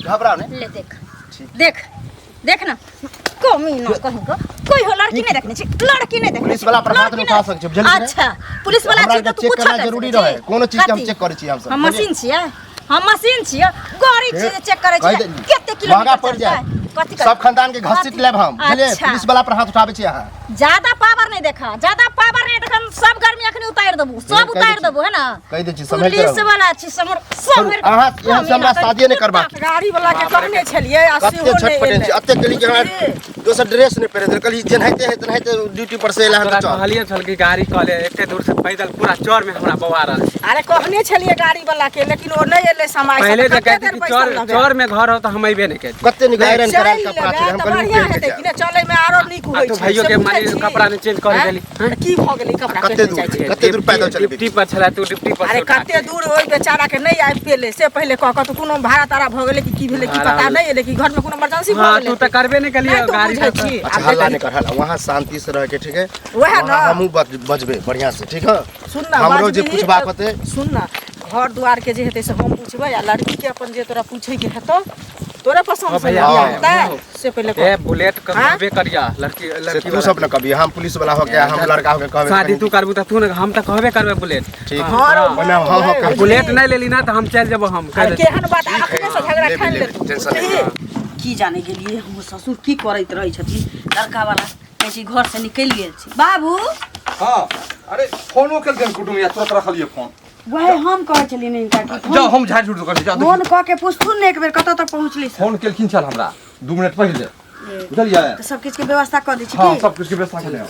घबराओ नहीं। ले देख। ठीक। देख देख ना, कमी ना कहीं को कोई हो लड़की नहीं देखने छी, लड़की नहीं देखने पुलिस छी, वाला पर हाथ लड़की नहीं उठा सकै छी, बुझलियै ने? अच्छा, पुलिस वाला हमरा छी तऽ आरके तू चेक कुछो करना कर जरूरी सकै रहे छी। कोनो चीज के हम कथी? चेक करै छी हमसब, हम बुझलियै? मशीन छियै, हम मशीन छियै, गाड़ी छियै जे चेक करै कहि छियै दे- कते किलोमीटर महंगा पड़ि चलतै? जाए। कथी सब खानदान के घसीट कथी? लेब हम, बुझलियै? अच्छा। पुलिस वाला पर हाथ उठाबै छी अहाँ। ज्यादा पावर नहीं देखा, ज्यादा पावर नहीं देखा, सब गर्मी अखनी उतार देबू, कहि सब दै उतार छी। देबू, है ना? कहि दै छी, सम्हरि के पुलिस रहू। वाला छी, समर समर। अहाँ यहाँ से हमरा शादिये नहि करबाक। गाड़ी वाला के कहने छलियै आ कते सेहो नहि छटपटेन छी एलै। अते कहली कि हमरा दोसर ड्रेस नहि पहिरे देल, कहली जेनाहिते है तेनाहिते ड्यूटी पर से एला हन तोरा तऽ चल। कहलियै छल कि गाड़ी कऽ ले, एते दूर से पैदल पूरा चौर में हमरा बौआ रहल छै। अरे कहने छलियै गाड़ी वाला के, लेकिन ओ नहि एलै समय से, पहिले तऽ जे कते कहती देर कि बैसल चौर रहबै? चौर में घर हो तऽ हम अयबे नहि करती। कते नीक आयरन चलि करायल कपड़ा लेबै छलै, हम तऽ कहली बढ़िआँ पहिर के हेतै जायब। कि नहि, चलैमे आरो नीक आ होइ तू छै, भाइयो से के बुझै मानि छी। कपड़ा नहि चेंज कर आँय? देली, हँ? तऽ की भऽ गेलै कपड़ा कते पहिरने दूर जाइ छै? कते दूर पैदल चलबै? ड्यूटी पर छलै तू, ड्यूटी पर अरे से उठा कते के। दूर ओहि बेचारा के नहि आबि पेलै से पहिले कह कऽ, तऽ कोनो भाड़ा ताड़ा भऽ गेलै कि की भेलै की भाड़ा पता नहि एलै, कि घरमे कोनो इमरजेंसी भऽ हाँ गेलै। तू तऽ करबे नहि केलियै नहि तू गाड़ी बुझै तऽ- छी। अच्छा आब हल्ला देखी। नहि कर, हल्ला वहाँ शांति से रह के, ठीक है? वएह वहाँ ना। हमहूँ बजबै बढ़िया से, ठीक है? सुन ना, हमरो जे बाजबिही पूछबाक तऽ- होतै। सुन ना, घर दुआर के जे हेतै से हम पूछबै, आ लड़की के अपन जे तोरा पूछै के हेतौ, तोरे पसंद हाँ से भैया, बियाह हाँ। हेतै से पहिले कह। ए बुलेट के हाँ? कहबे करिया लड़की से लड़की तू वाला सब न कभी हम पुलिस वाला हो के हम लड़का हो के कहबे शादी कहीं। तू करबू तऽ तू ने, हम तऽ कहबे करबै बुलेट। ठीक। हाँ, हाँ, ओहिमे हम हाँ हाँ कहबै। बुलेट नहि लेली ना तऽ हम चलि जेबो, हम कहि अरे दै केहन बात, अखने से झगड़ा लेबै, ठानि लेबै, लेतौ। टेंशन नहि। बुझलिही? की जाने गेलियै हमर ससुर की करैत रहै छथिन। लड़का वाला कहै छै घर से निकलि गेल छै बाबू। हाँ अरे फोनो केलखिन कुटुम या तुरंत रखलियै फोन। वएह हम कहै छलियै ने हिनका कि जाओ हम झाड़ झूठ कर जाओ। फोन कऽ के पुछथुन ने एक बेर कतऽ तक पहुँचली। फोन केलखिन छल हमरा 2 मिनट पहिले, बुझलियै? तऽ सब किछु के व्यवस्था कऽ दै छी। हाँ की सब किछु के व्यवस्था केने आउ।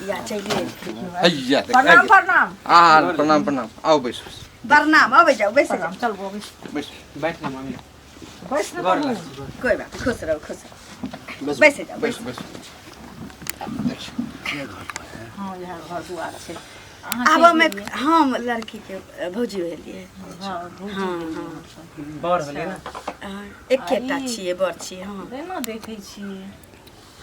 या चलि एलखिन। हैया देख, प्रणाम प्रणाम। आ प्रणाम प्रणाम, आओ बैसू। प्रणाम, अबै जाउ, बैस जाउ। चल बो बैस। बैसू। बैठ ना मम्मी, बैस ने गोर तू। लागै छी। कोइ बात नहि, खुश रहू खुश रहू, बैस जाउ। बैसू बैसू। हाँ इएह घर दुआर छै। आब मे हम लड़की के भौजी भेलियै। हाँ, भौजी। हाँ हाँ बड़ होलै ना। हाँ, एकेटा छियै, बड़ छियै। हाँ एना देखै छियै।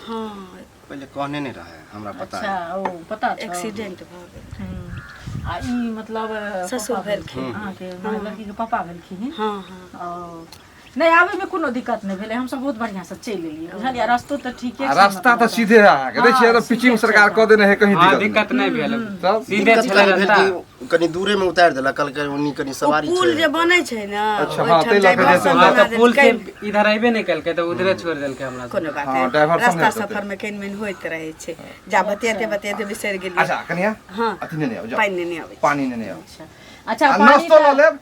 हाँ पहिले कहने नहि रहै हमरा, पता अच्छा है। ओ पता छौ? एक्सीडेंट भऽ गेल। हम्म। आ ई मतलब ससुर पापा भेलखिन। अहाँके, माने लड़की के पापा भेलखिन। हाँ हाँ। ओ नहि, आबैमे कोनो दिक्कत नहि भेलै, हमसब बहुत बढ़िआँसँ चलि एलियै, बुझलियै? रस्तो तऽ ठीके आ छै, रास्ता तऽ मतलब। सीधे है अहाँके, दै छियै हाँ, तऽ पिचिंग सीधे सरकार छै। कऽ देने है, कहीं हाँ दिक्कत दिक्कत नहि भेल, तब सीधे दिक्कत छलै कनि भेल रास्ता। कि कनि दूरे में उतारि देलक, कहलकै ओनी कनि ओ सवारी पुल छै। जे बनै छै ने अच्छा, हाँ, ओहिठाम ताहि लऽ कऽ जे डाइवर्सन छै- हाँ बना तऽ पुल से देलकै। इधर अयबे नहि केलकै तऽ उधरे छोड़ि देलकै हमरा सबके। कोनो बात हाँ, नहि, डाइवर्सन रास्ता हेतै। सफर में कनि मनि होइत रहै छै। जा बतियाते बतियाते बिसरि गेलियै। अच्छा कनिया, हाँ। अथी नेने आउ, जाउ। पानि नेने अबै छी। पानि नेने आउ। अच्छा आ पानि नाश्तो लऽ तऽ लेब।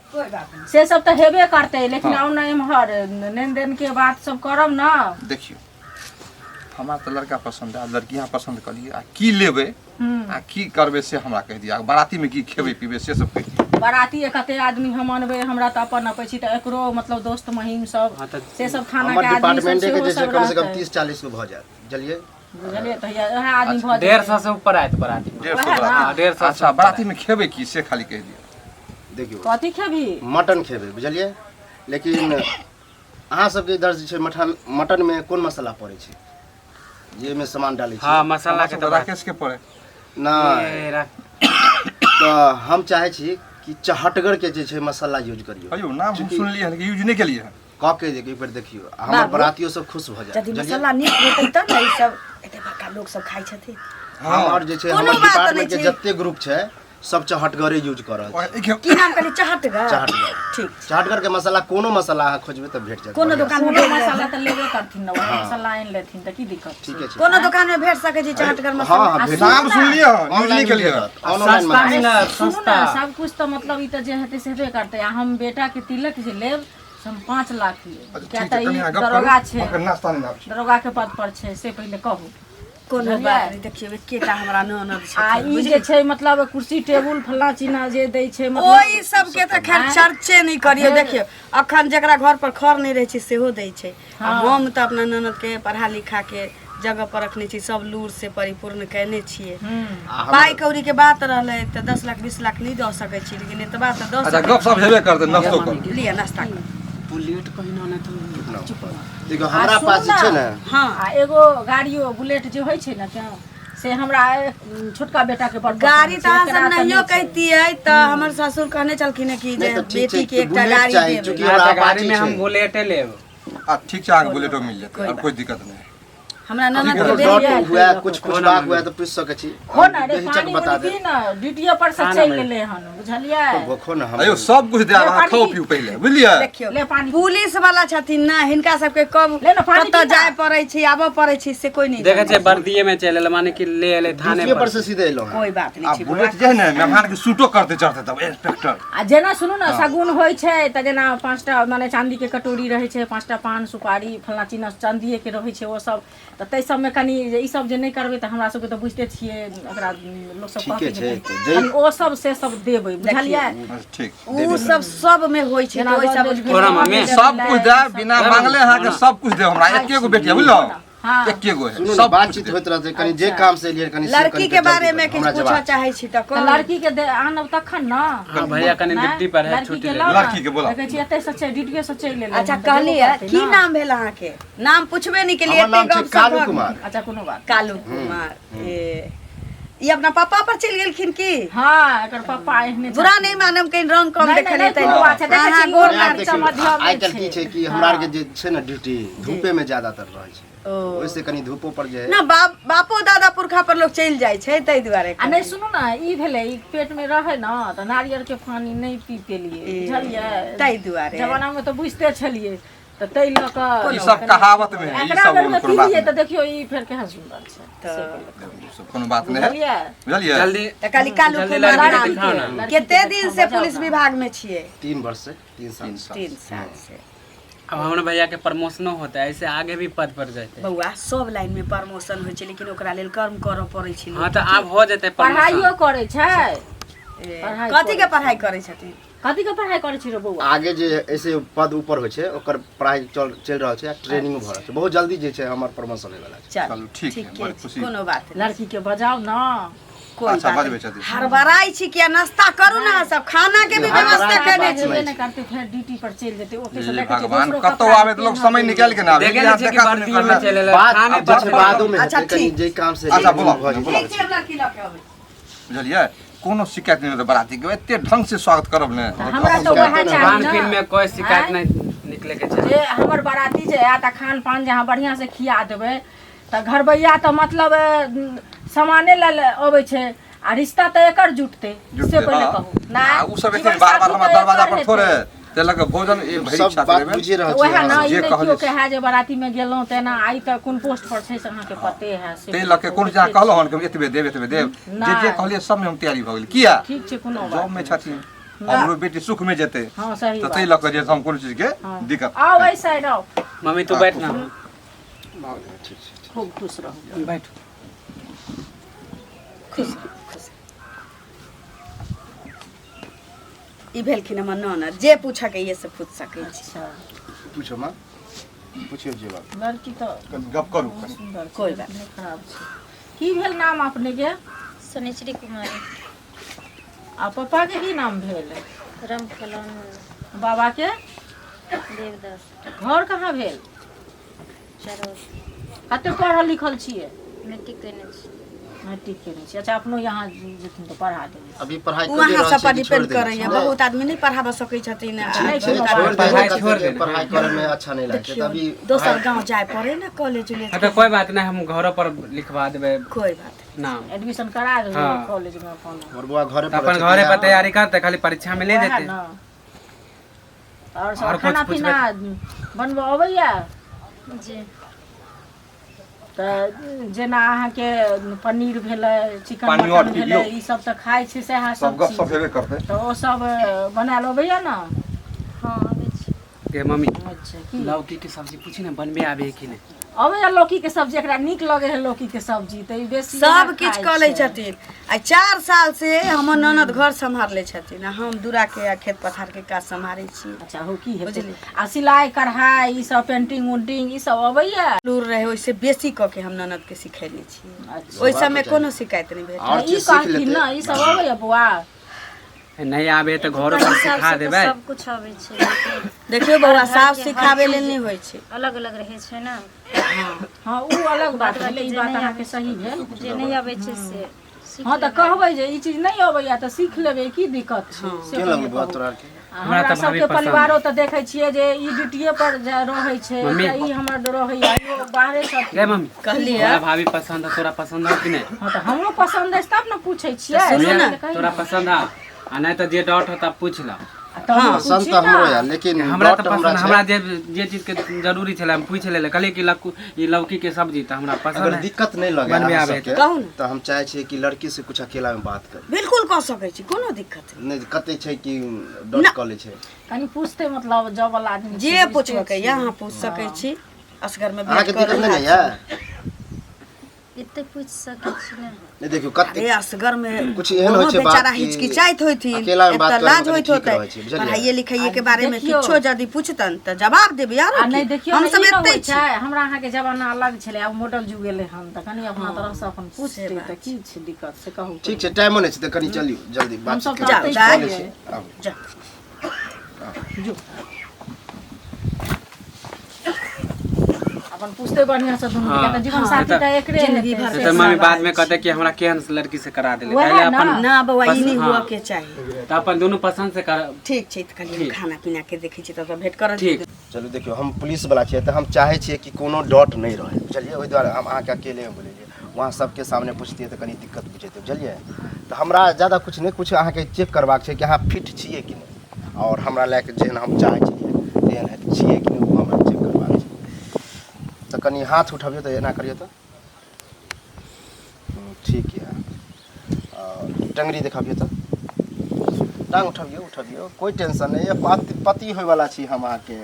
से सब तऽ हेबे करतै, लेकिन हाँ। आउ ने एम्हर, लेन देन के बात सब करब ना। देखियौ हमरा तऽ लड़का पसंद है, लड़की अहाँ पसंद कऽ लिअ, आ की लेबै आ की करबै से हमरा कहि दिअ, आ बारातीमे की खेबै पीबै से सब कहि दिअ। बाराती कते आदमी हम अनबै? हमरा तऽ अपन अपै छी तऽ एकरो मतलब दोस्त महिम सब हाँ तऽ से सब थाना हमर के आदमी सब डिपार्टमेंटे के सेहो जे छै सब कम से कम रहतै। 30-40 गो भऽ जायत, बुझलियै? बुझलियै तऽ हैया उएह आदमी भऽ 150 से ऊपर आयत बाराती। 150 वएह ना। बाराती। हाँ, 150 से अच्छा ऊपर बारातीमे खेबै की से खाली कहि दिअ। देखियौ कथी खेबही? मटन खेबै, बुझलियै? लेकिन अहाँ सबके इधर जे छै मटन, मटनमे कोन मसाला पड़ै छै जाहिमे सामान डालै हाँ छै? मसाला के तऽ तऽ बात राकेश के पड़े नहि ए, तऽ हम चाहै छी कि चहटगर के जे छै मसाला यूज करियौ। अयो नाम हम सुनलियै हन, यूज नहि केलियै हन। कऽ के जे एक बेर देखियौ आ हमर बाबू, बरातियो सब खुश भऽ जायत, यदि बुझलियै? मसाला नीक होतै तब ने ई सब एते बड़का लोक सब खाइ छथिन। हमर जे छै कोनो हमर बात नहि डिपार्टमेंट के छै। जते ग्रुप छै सब चहटगरे यूज कऽ रहल छै। की नाम कहली? चहटगर? चहटगर। ठीक। चहटगर के मसाला, कोनो मसाला अहाँ खोजबै तऽ भेट जायत। कोनो बढ़िआँ से। दोकान में कोनो भेट जायत। मसाला तऽ लेबे करथिन ने, वएह मसाला आनि लेथिन तऽ की दिक्कत छै? ठीके छै। कोनो दोकान में भेट सकै छै चहटगर हाँ मसाला? हाँ भेट नाम सुनलियै हन, यूज नहि ऑनलाइन केलियै हन। भेटत, ऑनलाइन सस्ता मंगा मिलत। सुनू सस्ता। ने, सब कुछ तऽ मतलब ई तऽ जे हेतै से हेबे करतै, आ हम बेटा के तिलक जे लेब से हम 5 लाख लेब, अच्छा किया ठीक तऽ छै, ई कनि अहाँ गप करू, दरोगा छै, हम कनि नाश्ता नेने आबै छी। दरोगा के पद पर छै, से पहिले कहू। कोनो बुझलियै? बात नहि, देखियौ एकेटा हमरा ननद आ छथिन, ई बुझलियै? जे छै मतलब कुर्सी टेबुल फल्लाँ चिन्ना जे दै छै मतलब ओहि सबके तऽ खैर चर्चे नहि करियौ। देखियौ अखन जकरा घर पर खर नहि रहै छै सेहो दै छै, आ हम तऽ अपना ननद के पढ़ा लिखा के जगह पर रखने छी, सब लूर से परिपूर्ण कयने छियै। आ हमर पाइ कौड़ी के बात रहलै तऽ 10 लाख 20 लाख नहि दऽ सकै छी, लेकिन एतबा तऽ दऽ अच्छा सकै। गप सप हेबे करतै, नाश्तो करू। लिअ नाश्ता करू। बुलेट कहिना नहि तऽ देखियौ हमरा पास जे छै ने, हाँ आ एगो गाड़ियो बुलेट जे होइ छै ने क्यों से हमरा छोटका बेटा के बड़ पसंद गाड़ी छै, तऽ अहाँ एकरा सब तऽ नहियो नहि छै। कहितियै तऽ हमर ससुर कहने छलखिन हँ कि जे नहि तऽ ठीक छै बेटी के कि एकटा बुलेट गाड़ी चाही, देबै। चूँकि ना हमरा तऽ गाड़ी अपाची में हम छै। बुलेटे लेब। आ ठीक छै, अहाँके बुलेटो मिल जेतै, और कोई दिक्कत नहीं। हमरा ननद के कोनो बेटी डाउट हुए, कुछ पूछबाक हुए तऽ पूछि सकै छी। खो ना रे, बेहिचक पानी बता उनी देब। पी ना, ड्यूटियो पर से चलि गेलै हन, बुझलियै? भोखो ने हम। अयो सब कुछ देब, अहाँ खाओ पीऊ पहिले, बुझलियै? देखियौ, ले पानी। पुलिस वाला छथिन ना, हिनका सबके कब ले ना, पानी कतऽ पी ना। जाय पड़ै छै, आबऽ पड़ै छै, से कोई नहीं देखे जानै छै, बर्दिये में चलि एलै, माने कि ले एलै थाने ड्यूटिए पर पर से सीधे एलहुँ हँ। कोई बात आ नहीं छै। बुलेट जे है ने, मेहमान के सूटो करते चढ़ते तब इंस्पेक्टर। आ जेना सुनू ने, शगुन होइ छै तऽ जेना 5टा माने चाँदी के कटोरी रहै छै, 5टा पान सुपारी फलना चिन्ना चाँदिए के रहै छै ओ सब, तऽ ताहि सबमे कनि जे ई सब जे नहि करबै तऽ हमरा सबके तऽ बुझिते छियै, ओकरा लोक सब ठीके कहतै छै, जे तऽ जे कनि ओ सब से सब देबै, बुझलियै? ठीक। उ सब सब में होइ छै, जेना तऽ ओहि सब गोदरेज तोरा मम्मी सब कुछ दे, बिना मांगले अहाँके सब कुछ दे। हमरा एके गो बेटी है, बुझलहुँ? हाँ। एके गो है, सुनू ने, सब कुछ बातचीत दे। होइत रहतै, कनि जे काम से एलियै कनि से लड़की कनि के बारे में जल्दी किछु हमरा पूछऽ जवाब। चाहै छी तऽ तऽ कहू। लड़की के आनब तखन ने। हाँ भैया, कनि ड्यूटी पर है, लड़की छुट्टी के ले। लाउ ने। लड़की के बोलाउ। देखै छी एतै से चलि, ड्यूटिए से चलि एलै अच्छा हन, तऽ कहलियै, जेबो करतै की ने। नाम भेल अहाँके? नाम पुछबे नहि केलियै। हमर नाम एते छै गप कालू सप। कुमार। अच्छा, कोनो बात। कालू कुमार, ए ई अपना पापा पर चलि गेलखिन की? हाँ, एकर पापा एहने बुरा नहीं मानम, कहीं रंग कम नहीं, देखलियै नहीं, तै कोनो बात छै, देखै अहाँ छी, गोर इहो नार लड़का देखियौ, मध्यम आइ काल्हि की छै। छै कि हमरा आरके जे छै ने ड्यूटी धूपे में ज्यादातर रहै छै, ओ। ओहिसे कनि धूपो पर जे ना, बाप बापो दादा पुरखा पर लोग चलि जाइ छै, ताहि दुआरे। आ नहि सुनू ने, ई भेलै, ई पेट में रहै ने तऽ नारियल के पानी नहि पी पेलियै, बुझलियै? ताहि दुआरे। जमाना में तऽ बुझिते छलियै, तऽ ताहि लऽ कऽ ई सब कहावत में है, ई एकरा सब बेर में कोनो बात पीलियै तऽ नहीं। देखियौ ई फेर केहन सुन्दर छै, से कहलक। ई सब कोनो बात नहीं है, बुझलियै? बुझलियै? जल्दी तऽ कहली कालू जल्दी कुमार लड़की के नाम। दिखाओ ना। कते दिन से पुलिस विभाग में छियै? 3 वर्ष से, 3 साल। 3 साल। 3 साल से। अब हमरा भैया के प्रमोशनो होता है, ऐसे आगे भी पद पर जाते। बौआ, सब लाइन में प्रमोशन होइ छै, लेकिन ओकरा लेल कर्म करऽ पड़ै छै। हाँ, तऽ आब हो जेतै पढ़ाइयो प्रमोशन। करै छै। ए, पढ़ाइ कथी के करै पढ़ाइ करै छथिन? कथी के पढ़ाइ करै छी रे बौआ? आगे जे ऐसे पद ऊपर होइ छै ओकर पढ़ाइ चल चलि रहल छै आ ट्रेनिंग भऽ रहल छै। बहुत जल्दी जे छै हमर प्रमोशन होय वाला छै। चल चलू, ठीक है, ठीके बड़ छै, खुशी। कोनो बात नहि। लड़की के बजाउ ने। कोई अच्छा, बात बजबै नहि। छथिन। हड़बड़ाइ छी किया? नाश्ता करू ने अहाँ सब, खाना के भी व्यवस्था हड़बड़ाइ केने के छी। बात जेबे नहि करतै, फेर ड्यूटी पर चलि जेतै ओतै से हे देखै छियै भगवान, दोसरो कतौ कपड़ा आबे तऽ लोग समय निकालि के ना आबे। देखे यहाँ नहि छै कि देखा सुनी बर्दिये में करना। चलि एलै बात थाने आब जे पर। छै बादो में अच्छा, हेतै, कनि ठीक। जे काम से अच्छा, बोलाउ, भऽ जेतै। बोलाउ। ठीक छै, हम लड़की लऽ के अबै छी। बुझलियै, कोनो शिकायत नहि होतै बराती के, एते ढंग से स्वागत करब ने। हमरा तऽ वएह चाही खान ने। पीन में कोई शिकायत आँय? नहीं निकले के चाही। जे हमर बाराती जे आयत आ खान पान जे अहाँ बढ़िआँ से खिया देबै तऽ घरबैया तऽ मतलब सामाने लए अबै छै आ रिश्ता तऽ एकर जुटतै, से जुटतै, पहिले हाँ। कहू आ उ सब एते जीवन बार बार साथी हमरा तऽ दरवाजा एकर पर थोड़े हेतै। ते लग भोजन ए भरि सब इच्छा बात लेबै। बुझि रहल तऽ वएह छी ने, अहाँ ई जे नहि कहलियै केओ कहए जे बाराती में गेलहुँ तेना आइ तऽ कोन पोस्ट पर छै से अहाँके पते है से। ताहि लऽ के कोनो चीज कहलहुँ हन कि हम एतबे देब, एतबे देब, जे जे नहि। कहलियै सब में हम तैयारी भऽ गेल। किया? ठीक छै, कोनो बात जॉब में छथिन, हमरो बेटी सुख में जेतै। हाँ, सही तऽ बात। ताहि लऽ के जे हम कोनो चीज के दिक्कत। आउ एहि साइड आउ। मम्मी, तू बैठ ना। ठीक छै। खूब खुश रहू। बैठ। खुश रहू, खुश रहू। ई भेलखिन हमर ननद, जे पूछऽ के ये से पूछ सकै छी। अच्छा, पूछो माँ, पूछियो जे बात। लड़की तऽ कनि गप करू कनि। सुन्दर छै, कोई बात लड़की नहि खराब छै। की भेल नाम अपने के? शनिचरी कुमारी। आ पप्पा के की नाम भेल? राम खेलौन। बाबा के? देवदास। घर कहाँ भेल? चरौस। कते पढ़ल लिखल छियै? मैट्रिक केने छी। मैट्रिक केने छी। अच्छा, अपनो यहाँ जेथिन तऽ पढ़ा देबै। अभी पढ़ाई ओ कर अहाँ रहल सब पर छै कि छोड़ि डिपेंड देने करैया छी? बहुत आदमी नहि पढ़ाबऽ सकै छथिन आ ठीक छै, बहुत छोड़ि देने पढ़ाई कते छोड़ि के देने। पढ़ाई करे में अच्छा नहीं लागै छै, देखियौ, तऽ अभी दोसर पढ़ाई- गाँव जाय पड़े ने कॉलेज उलेज। हाँ, तऽ कोई बात नहीं, हम घरों पर लिखवा देबै कोई बात नहीं। नाम। एडमिशन करा देबै हाँ। कॉलेज में अपन। हमर बौआ घरे तऽ पर अपन घरे पर तैयारी करतै, खाली परीक्षा में ले वएह जेतै। ने। और सब और कुछ खाना पूछबै? पीना बनबऽ अबैया? जी। तऽ जेना अहाँके पनीर भेलै, चिकन पानियो मटन आर पी भेलै, लियौ। ई सब तऽ खाइ छै सएह सब सब गप सप चीज। हेबे करतै। तऽ ओ सब बनायल अबैया ने? हँ, अबै छै। गे मम्मी। अच्छा, की? लौकी के सब्जी पूछी ने, बनबे आबे है कि नहीं? अबैया लौकी के सब्जी? एकरा नीक लगै है लौकी के सब्जी, तऽ ई बेसी सब इएह किछु खाइ कऽ लै छै। छथिन आ 4 साल से हमर ननद घर सम्हारले छथिन आ हम दूरा के आ खेत पथार के काज सम्हारै छी। अच्छा, हो की हेतै। बुझलियै। आ सिलाई कढ़ाई ई सब पेंटिंग उंटिंग ई सब अबैया? लूर रहै ओहिसे बेसी कऽ के हम ननद के सिखेने छी। अच्छा। ओहि सबमे कोनो शिकायत नहि भेल। और ई चीज सीख कहथिन लेतै। ने, ई सब अबैया बौआ? नहीं आबे तऽ घरों पर हिसाब सिखा से तऽ देबै। सब कुछ अबै छै, लेकिन देखियौ बौआ, हर साफ के हर सिखाबै लेल चीज नहि होइ छै। अलग अलग रहै छै ने। हँ, ओ अलग बात भेलै, ई जे बात नहि अहाँके आबै सही भेल। जे नहि अबै छै से सीख हँ, तऽ लेबै। कहबै जे ई चीज नहि अबैया तऽ सीख लेबै, की दिक्कत छै से केहन पहिले लगल बौआ कहू। तोरा आरके? आ हमरा हमरा तऽ भाभी सबके पसंद परिवारो तऽ देखै छियै जे ई ड्यूटिए पर जा रहै छै मम्मी। तऽ ई हमर रहैया इहो बाहरे सब रे मम्मी, कहलियै। हमरा भाभी पसंद है, तोरा पसंद हो कि नहीं? हँ तऽ हमरो पसन्द अछि तब ने पूछै छियै। सुनू ने। से कही तोरा पसंद है आ नहीं तऽ जे डाउट हो तब पूछ ल। तऽ हम पसंद पूछी तऽ ने। हमरो यऽ, लेकिन हमरा डाउट तऽ पसंद, हमरा हमरा छै। जे जे चीज के जरूरी छलै हम पूछि लेले, कहलियै कि लक्कू ई लौकी के सब्जी तऽ हमरा पसंद अगर है। दिक्कत नहि लगे बनबे अहाँ आबै सबके कहू ने। तऽ हम चाहै छियै कि लड़की से कुछ अकेला में बात करी। बिल्कुल कऽ सकै छी, कोनो दिक्कत नहि कते छै कि डर कऽ लै छै। कनि पूछते मतलब जॉब वाला आदमी नहि। छै, जे बुझिते पूछबके छियै। यऽ अहाँ पूछ सकै छी, असगर में अहाँके भेंट दिक्कत करू। नहि ने यऽ? एते पूछि सकै छी ने? नहि देखियौ कते अरे असगर में कुछ एहन होइ ओहो छै बात बेचारा कि हिचकिचाइत होथिन, अकेला में बात एतऽ करैमे लाज कनि होइत ठीक होतै। रहै छै, बुझलियै? पढ़ाइए लिखाइए के बारे में देखियौ। किछो यदि पूछतन तऽ जवाब देबै आरो आ नहि की? देखियौ हम ने, सब ई ने एतै होइ छी। छै, हमरा अहाँके जमाना अलग छलै, आब मॉडल जुग एलै हन, तऽ कनि अपना तरफसँ अपन पूछतै तऽ की छै दिक्कत से कहू। ठीक छै, टाइमो नहि छै तऽ कनि चलियौ जल्दी बात हमसब कऽ तऽ जाउ, एतै दाइ। लै छियै। छी, आबू। जाउ। अपन पूछते बढ़िआँ से दुनू, किया तऽ जीवन साथी तऽ- तऽ एकरे जिंदगी हेतै, भर से तऽ मम्मी सब बाद में कहते कि हमरा केहन लड़की से करा देले। वएह पहिले ने। अपन ना बौआ, ई नहि हाँ। हुअ के चाही। तऽ अपन दुनू पसंद से कर। ठीक छै, तऽ कहलियै हम ठीक। खाना पीना के देखै छी तब भेंट करऽ। ठीक। चलू देखियौ, हम पुलिस वाला छियै तऽ हम चाहै छियै कि कोनो डॉट नहि रहै, बुझलियै? ओहि दुआरे हम अहाँके अकेलेमे बोलेलियै। वहाँ सबके सामने पुछतियै तऽ कनि दिक्कत बुझेतै, बुझलियै? तऽ हमरा ज्यादा कुछ नहि, कुछ अहाँके चेक करबाक छै कि अहाँ फिट छियै कि नहि, आओर हमरा लए कऽ जेहन हम चाहै छियै तेहन छियै कि नहि, ओ हमरा चेक करबाक छै। तऽ कनि हाथ उठबियौ तऽ एना करियौ तऽ ठीक यऽ। आओर टङ्गरी देखबियौ तऽ टांग उठबियौ, उठबियौ, कोइ टेंशन नहि यऽ। पति होयवला छी हम अहाँके,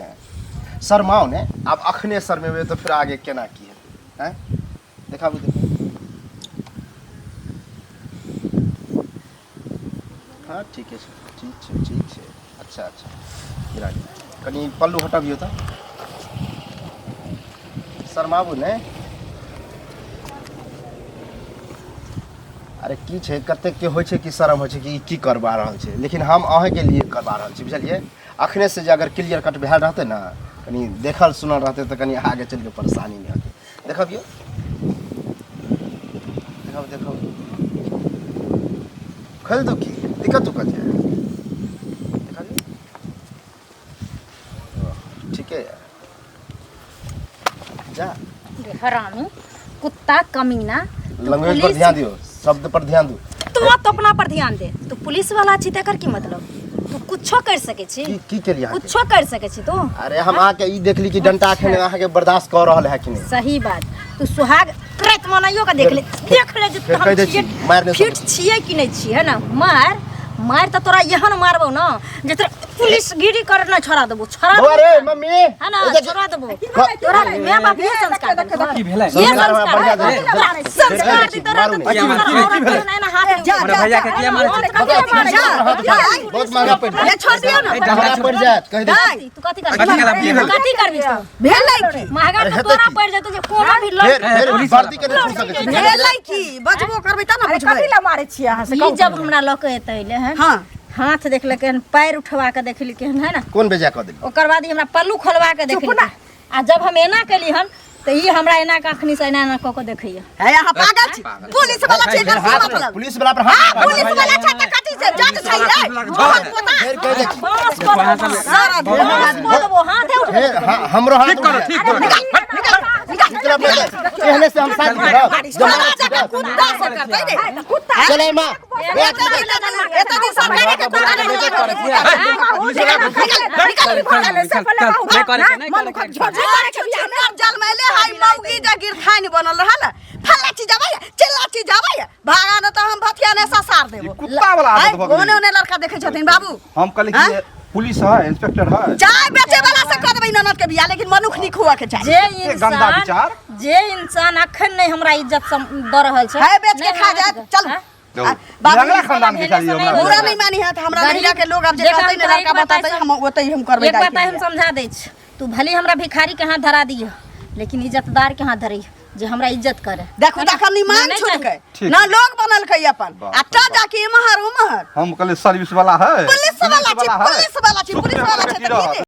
शरमाउ ने। आब अखने शरमेबै तऽ फेर आगे केना की हेतै? आँय, देखाबू, देखाबू। हँ, ठीके छै, ठीक छै, ठीक छै। अच्छा अच्छा, गिरा दियौ। कनि पल्लू हटबियौ तऽ। शरमाबू ने। अरे की छै, कतेक के होइ छै कि शरम होइ छै कि ई की करबा रहल छै, लेकिन हम अहीँके लिए करबा रहल छी, बुझलियै? अखने से जे अगर क्लियर कट भेल रहतै ने, कनि देखल सुनल रहतै तऽ कनि आगे चलि कऽ परेशानी नहि हेतै। देखबियौ, देखब, देखब, खोलि दू की दिक्कत उक्कत है? देखबियौ। ओ, ठीके यऽ, जा। रे हरामी कुत्ता कमीना, तू लैंग्वेज पर पुलिस- ध्यान दियौ, शब्द पर ध्यान दियौ। तू तो अपना पर ध्यान दे। तू पुलिस वाला छी तकर की मतलब? तू कुछो कर सकै छी? की की केलियै अहाँके? कुछो कर सकै छी तू? अरे हम अहाँके ई देखली कि डंटा एखन अहाँके बर्दाश्त कऽ रहल है कि नहि। सही बात। तू सुहाग प्रेत मनाइयो के देख ले, देख ले जे फेर हम कहि दै छी, छियै मारि नहि फिट सकै। छियै कि नहि छियै, है ना? मार मार तऽ तोरा एहन मारबौ ना जे तोरा पुलिस गिरी कर ना छोड़ा देबो, छोड़ा बौआ देबो। रे मम्मी, है ना? ए देख- छोड़ा देबो तोरा। माय बाप ये संस्कार देलकौ? की भेलै? ये संस्कार हमरा संस्कार बढ़िया देलकै। तोरा संस्कार दी तोरा मारू तऽ नहि। किया मारै? औरत के ना हाथ नहि जा, हमरा भैया के किया मारै छै? बहुत महंगा पड़ि अरे छोड़ दियौ ने। महंगा पड़ि जायत, कहि दै छी। तू कथी करबी? कथी करबी? की भेलै? कथी करबी तू? भेलै की? महंगा अरे तऽ हेतै तोरा की? पड़ि जेतौ जे कोनो भी फेर लड़की फेर पुलिस वर्दी के नहि छू सकै छी। भेलै की? बजबो करबै तब ने अरे बुझबै। कथी लए मारै छियै अहाँ से ई कहू? जब हमरा लऽ के एतै ले हन, हँ, हाथ देखलकै हन, पैर उठवा के देखलकै हन, है ना? कोन बेजा कऽ देली? ओकर बाद ई हमरा पल्लू खोलवा के देखलकै, आ जब हम एना केली हन तऽ ई हमरा एना के अखनी से एना एना कऽ के देखैया। है अहाँ पागल छी? पुलिस वाला छै, एकर की हाथ मतलब? पुलिस वाला पर हाथ हाँ, पुलिस वाला छै तऽ कथी छै? जज छै रे मोहन पोता। फेर कहि दै छी। बाँस कऽ देबो, बाँस। सारा बाँस कऽ देबो, हाथे उठबे। फेर हाँ, हमरो हाथ ठीक करो, उठि ठीक करो। जायत। निकलब नहि तऽ। एहने से हम शादी करब? साला जकाँ कुत्ता से करतै रे। कुत्ता चले माँ। एते दिन सरकारी के कुत्ता नहीं निकल, चल, नहि करे के, नहि करे के। जलमैले हाय मौगी जे गिरखाइन बनल रहल, फल्ला चीज आबै, चिल्ला चीज आबै, भागा न तऽ हम भथिया ने ससार देबो। ई कुत्ता वाला आदत भऽ गेलै। ओने ओने लड़का देखै छथिन बाबू। हम कहली कि पुलिस है, इंस्पेक्टर है। चाय बेचे वाला से कऽ देबै ननद के बियाह, लेकिन मनुख नीक हुआ के चाही। जे गंदा इंसान विचार। जे इंसान अखन नहि हमरा इज्जत दऽ रहल छै, है बेच के नहि खा हमरा जायत, चल। हाँ? आ, बाबू लंगड़ा खानदान के चाहिए हमरा। बुरा नहीं मानी है तऽ हमरा गरीब- नैहरा के लोग आब जे देख, कहतै हम ने तोरा लड़का एक बात बतेतै, हम ओतै हम करबै एक दाइ बात के हम बियाह। समझा दै छी, तू भले हमरा भिखारी के हाथ धरा दिह, लेकिन इज्जतदार के हाथ धरी जे हमरा इज्जत करे। देखू तऽ अखन निमान नहि छुटकै ठीक। ना लोग बनलकै अपन, बाप आ रे टा बाप। जाके इम्हर उम्हर। हम कहले सर्विस वाला है, पुलिस वाला छी, है। पुलिस वाला छी, पुलिस वाला छै तऽ की रहत। रे?